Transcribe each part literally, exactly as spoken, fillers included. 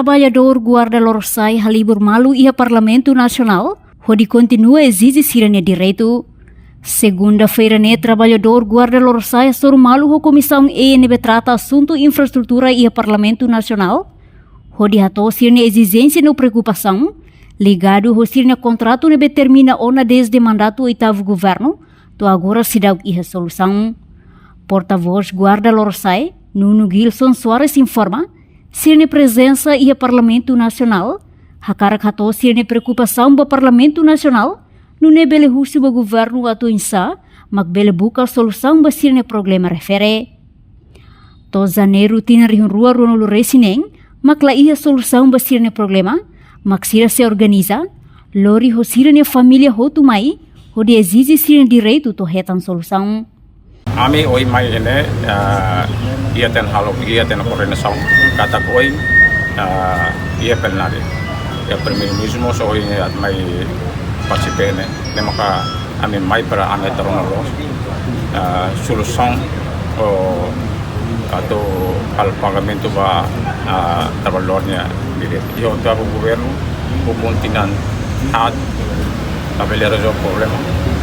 Traballadór Guarda Lorosa'e halibur malu iha Parlamentu Nasionál, hodi kontinua ezije sira-nia direitu. Segunda-feira ne'e, traballadór Guarda Lorosa'e hasoru malu ho Komisaun E ne'ebé trata asuntu infraestrutura iha Parlamentu Nasionál, hodi hato'o sira-nia ezijénsia no preokupasaun ligadu ho sira-nia kontratu ne'ebé termina ona dezde mandatu oitavu governu, to'o agora seidauk iha solusaun. Portavós Guarda Lorosa'e, Nuno Gilson Soares informa, sira-nia prezensa iha Parlamentu Nasionál hakarak hato'o sira-nia preokupasaun ba Parlamentu Nasionál, nune'e bele husu ba governu atu oinsá mak bele buka solusaun ba sira-nia problema refere. To'o Janeiru tinan rihun rua ruanulu resin neen, mak la iha solusaun ba sira-nia problema, mak sira sei organiza, lori ho sira-nia família hotu mai, hodi ezije sira-nia direitu to'o hetan solusaun. Ami ohin mai ne'e, ah, iha tiha ona halo, iha tiha ona koordenasaun, katak ohin, ah, iha plenária. Iha Primeiru-Ministru mós ohin ne'e mai partisipa ne'e, ne'e maka ami mai para ami atu rona loos, ah, solusaun ou atu halo pagamentu ba, ah, traballadór nia direitu. Iha oitavu governu, ukun tinan haat, labele rezolve problema.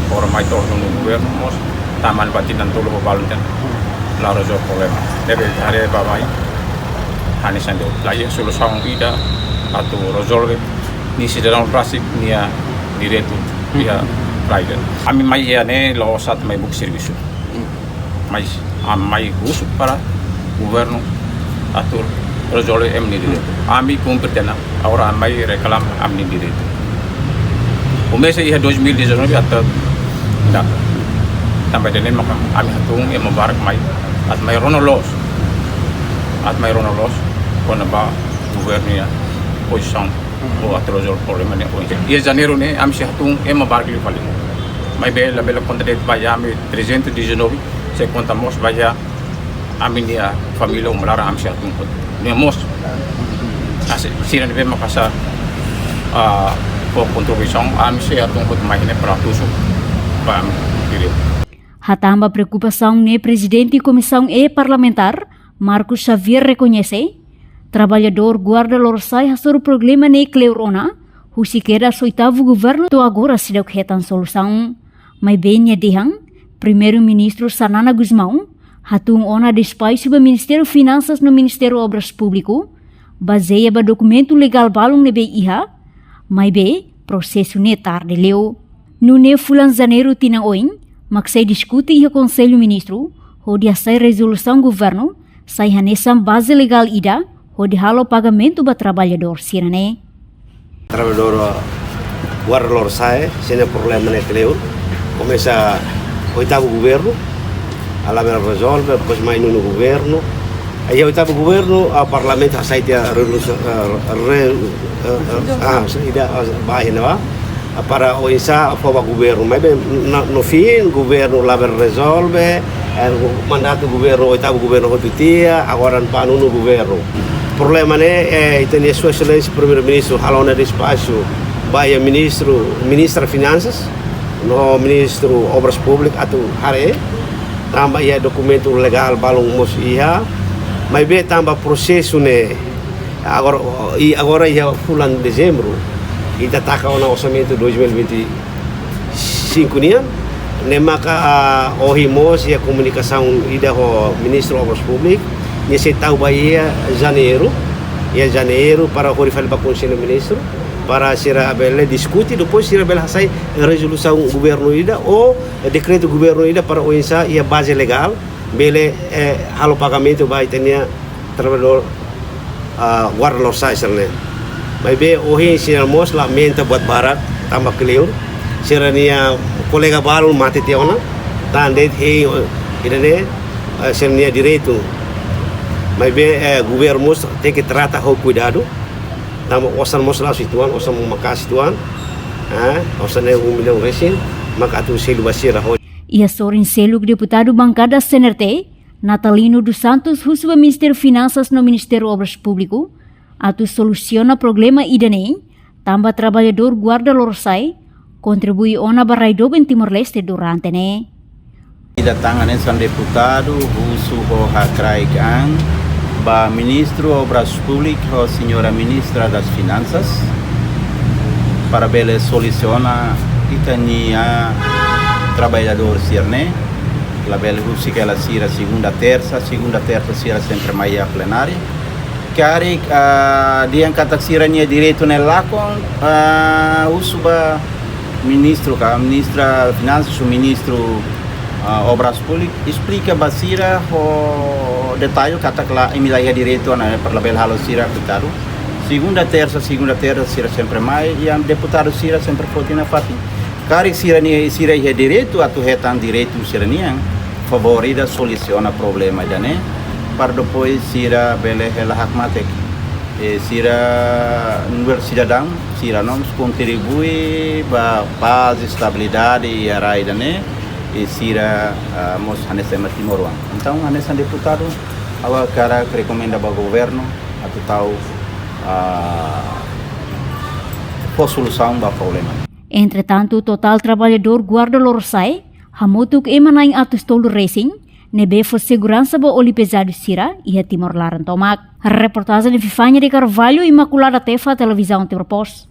Agora mai to'o nonu governu mós, tama ba tinan tolu ho balun tiha ona, la rezolve problema. Ne'ebé haree ba mai, hanesan de'it. La iha solusaun ida atu rezolve nia sidadaun rasik nia direitu iha rai ida. Ami mai iha ne'e la'ós atu mai buka servisu. Mas ami mai husu para governu atu rezolve ami-nia direitu. Ami kumpre tiha ona, agora ami mai reklama ami-nia direitu. Komesa iha dois mil e dezanove até data. Tanba ida-ne'e maka ami hatún ema barak mai, atu mai rona loos. Atu mai rona loos kona-ba governu nia pozisaun ou atu rezolve problema ne'e oinsá. Iha Janeiru ne'e ami sei hatún ema barak liu fali. Maibé labele konta de'it ba iha ami trezentos e dezanove, sei konta mós ba iha ami-nia família uma-laran ami sei hatún hotu. Ne'e mós, ah, se, sira ne'ebé maka sa, ah, fó kontribuisaun, ami sei hatún hotu mai ne'e para husu ba ami direitu. Hatán ba preokupasaun ne'e, Prezidente Komisaun E Parlamentár, Marcos Xavier, rekoñese, traballadór Guarda Lorosa'e hasoru problema ne'e kleur ona, husi kedas oitavu governu to'o agora seidauk hetan solusaun. Maibé nia dehan, Primeiru-Ministru Xanana Gusmão hatún ona despaxu ba Ministériu Finansas no Ministériu Obras Públiku, bazeia ba dokumentu legál balun ne'ebé iha, maibé prosesu ne'e tarde liu. Nune'e fulan Janeiru tinan oin, mak sei diskute iha Konsellu Ministru, hodi hasai rezolusaun governu, sai hanesan baze legál ida, hodi halo pagamentu ba traballadór sira-ne'e. Traballadór, ah, Guarda Lorosa'e, sira-nia problema ne'e kleur. Komesa oitavu governu, labele rezolve, depois mai nonu governu. Iha oitavu governu, ah, Parlamentu hasai tiha rezolusaun, ah, re-, ah, ah, ah, ida, ah, ba iha ne'ebá. Ah, para oinsá fó ba governu. Maibé na, no fim, governu labele rezolve, eh, mandatu governu, oitavu governu hotu tiha, agora ba nonu governu. Problema ne'e, eh, ita-nia Sua Exelénsia Primeiru-Ministru halo ona despaxu ba iha Ministru, Ministra Finansas, no Ministru Obras Públikas atu haree, tanba iha dokumentu legál balun mós iha, maibé tanba prosesu ne'e, agora, i agora iha fulan Dezembru, ita taka ona orsamentu dois mil e vinte e cinco nian, ne'e maka, ah, ohin mós iha komunikasaun ida ho Ministru Obras Públikas, nia sei tau ba iha Janeiru, iha Janeiru para hodi fali ba Konsellu Ministru, para sira bele diskute, depois sira bele hasai rezolusaun governu ida ou dekretu governu ida para oinsá iha baze legál, bele, eh, halo pagamentu ba ita-nia traballadór, ah, Guarda Lorosa'e sira-ne'e. Maibé ohin sira mós lamenta buat barak tanba kleur. Sira-nia kolega balun mate tiha ona. Tan de'it hein, eh, ida-ne'e, eh, sira-nia direitu. Maibé, eh, governu mós tenke trata ho kuidadu. Tanba osan mós la'ós uitoan, osan maka'as uitoan. Ah, osan ne'e um milhão resin, maka atu selu ba sira ho. Iha sorin seluk, deputadu bankada C N R T, Natalino dos Santos, husu ba Ministériu Finansas no Ministériu Obras Públiku atu solusiona problema ida-ne'e, tanba traballadór Guarda Lorosa'e kontribui ona ba rai doben Timor-Leste durante ne'e. Ida tan hanesan deputadu, husu ho hakraik an, Ba Ministru Obras Públikas ho Señora Ministra das Finansas, para bele solusiona ita-nia traballadór sira-ne'e, labele husik hela sira segunda, tersa, segunda, tersa sira sempre mai iha plenária. Karik, ah, dehan katak sira-nia direitu ne'e lakon, ah, husu ba ministru ka, ministra finansas ou ministru, ah, obras públikas, esplika ba sira ho detalle katak lae, imi la iha direitu ona, para labele halo sira afetadu. Segunda, tersa, segunda, tersa sira sempre mai, i deputadu sira sempre foti nafatin. Karik sira-nia, sira iha direitu atu hetan direitu sira-nian, favór ida solusiona problema ida-ne'e, para depois sira bele hela hakmatek. E sira nu'udar sidadaun, sira mós kontribui ba pás, estabilidade iha rai ida-ne'e, i sira, ah, mós hanesan ema timoroan. Entaun, hanesan deputadu, ha'u hakarak rekomenda ba governu atu tau, ah, fó solusaun ba problema. Entretantu, Total Trabalhador Guarda Lorosa'e hamutuk ema na'in atus tolu resin ne'ebé fó seguransa ba óleu pezadu sira iha Timor laran tomak. Reportajen Vivania de Carvalho, Imaculada Tefa, Televizaun Timor Post.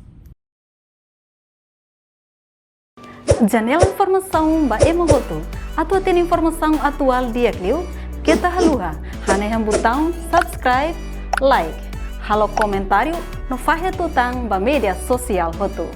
Janela informasaun ba ema hotu. Atu hatene informasaun atuál di'ak liu, keta haluha hanehan butaun subscribe, like, halo komentáriu no fahe tutan ba média sosiál hotu.